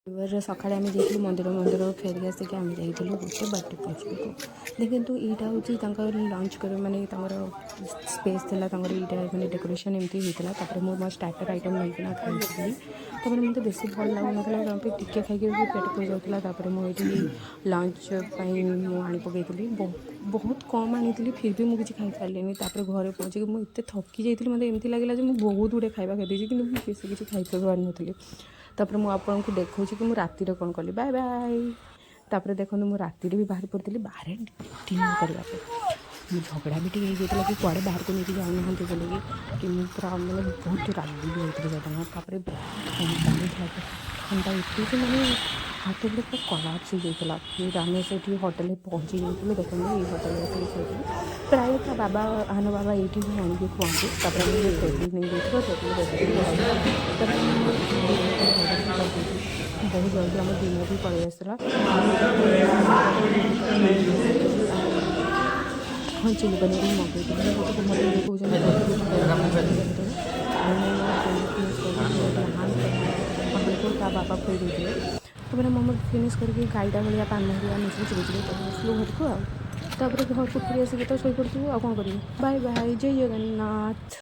ରବିବାର ସକାଳେ ଆମେ ଯାଇଥିଲୁ ମନ୍ଦିର। ମନ୍ଦିରରୁ ଫେରିକି ଆସିକି ଆମେ ଯାଇଥିଲୁ ଗୋଟେ ବର୍ଥଡ଼େ ଫଙ୍କସନ୍କୁ। ଦେଖନ୍ତୁ, ଏଇଟା ହେଉଛି ତାଙ୍କର ଲଞ୍ଚ କରି, ମାନେ ତାଙ୍କର ସ୍ପେସ୍ ଥିଲା ତାଙ୍କର ଏଇଟା, ମାନେ ଡେକୋରେସନ୍ ଏମିତି ହେଇଥିଲା। ତାପରେ ମୁଁ ମୋ ଷ୍ଟାର୍ଟର୍ ଆଇଟମ୍ ନେଇକିନା ଖାଇଥିଲି। ତାପରେ ମୋତେ ବେଶୀ ଭଲ ଲାଗୁନଥିଲା, କାରଣ ଟିକେ ଖାଇକି ବି ପେଟ ପୁରି ଯାଉଥିଲା। ତାପରେ ମୁଁ ଏଇଠି ଲଞ୍ଚ ପାଇଁ ମୁଁ ଆଣି ପକାଇଥିଲି। ବହୁତ କମ୍ ଆଣିଥିଲି, ଫିର୍ ବି ମୁଁ କିଛି ଖାଇପାରିଲିନି। ତାପରେ ଘରେ ପହଞ୍ଚିକି ମୁଁ ଏତେ ଥକି ଯାଇଥିଲି, ମୋତେ ଏମିତି ଲାଗିଲା ଯେ ମୁଁ ବହୁତ ଗୁଡ଼ିଏ ଖାଇବା ଖାଇଦେଇଛି, କିନ୍ତୁ ମୁଁ ବେଶୀ କିଛି ଖାଇପାରିନଥିଲି। ତାପରେ ମୁଁ ଆପଣଙ୍କୁ ଦେଖାଉଛି କି ମୁଁ ରାତିରେ କ'ଣ କଲି। Bye bye. ତାପରେ ଦେଖନ୍ତୁ, ମୁଁ ରାତିରେ ବି ବାହାରି ପଡ଼ିଥିଲି ବାହାରେ ଡିନର୍ କରିବା ପାଇଁ। ମୁଁ ଝଗଡ଼ା ବି ଟିକେ ହେଇଯାଇଥିଲା କି କୁଆଡ଼େ ବାହାରକୁ ନେଇକି ଯାଉନାହାନ୍ତି ବୋଲିକି, କି ମୁଁ ପୁରା ମାନେ ବହୁତ ରାଗି ବି ଯାଇଥିଲି ସେଦିନ। ତାପରେ ବହୁତ ଥଣ୍ଡା ହେଇଥିଲା, ଥଣ୍ଡା ଏତେ ଯେ ମାନେ ହାତ ଗୋଡ଼ ପୁରା କଲାପ୍ସ ହେଇଯାଇଥିଲା। ଫିର୍ ଆମେ ସେଇଠି ହୋଟେଲରେ ପହଞ୍ଚି ଯାଇଥିଲୁ। ଦେଖନ୍ତୁ, ଏଇ ହୋଟେଲରେ ଆସିକି ଖାଇଥିଲୁ। ପ୍ରାୟ ତା ବାବା, ଆନ ବାବା ଏଇଠି ହିଁ ଆଣିକି ଖୁଆନ୍ତି। ତାପରେ ଆମେ ଟେବୁଲ୍ ନେଇଯାଇଥିଲୁ, ଟେବୁଲ୍ ବସିକି ଖାଇଲୁ। ତାପରେ ମୁଁ ମୋର ଡିନର୍ ପାଇଁ ଅର୍ଡ଼ର ବି କରିଦେଇଥିଲି। ବହୁତ ଜଲ୍ଦି ଆମ ଡିନର୍ ବି ପଳେଇ ଆସିଥିଲା। ହଁ, ଚିଲି ପନିର ହିଁ ମଗେଇଥିଲି। ମୋତେ ମୋତେ ଇଏ କହୁଛନ୍ତି ପନିର ଖାଇବା। ଆଉ ମୁଁ ମୋର ଡିନର୍ ଫିନିଶ୍ କରିକି ନାନ୍ ଆମକୁ ତା ବାବା ଖୁଆଇ ଦେଇଥିଲେ। ତାପରେ ମୁଁ ମୋର ଫିନିଶ୍ କରିକି ଗାଈଟା ଭଳିଆ ପାନ ଭଳିଆ ମିଶିକି ଚିବି ଚିବି ପଳେଇ ଆସିଲୁ ଘରକୁ। ଆଉ ତାପରେ ଘରକୁ ଫେରି ଆସିକି ତ ଶୋଇପଡ଼ିଥିବୁ, ଆଉ କ'ଣ କରିବୁ? ବାଏ ବାଏ, ଜୟ ଜଗନ୍ନାଥ।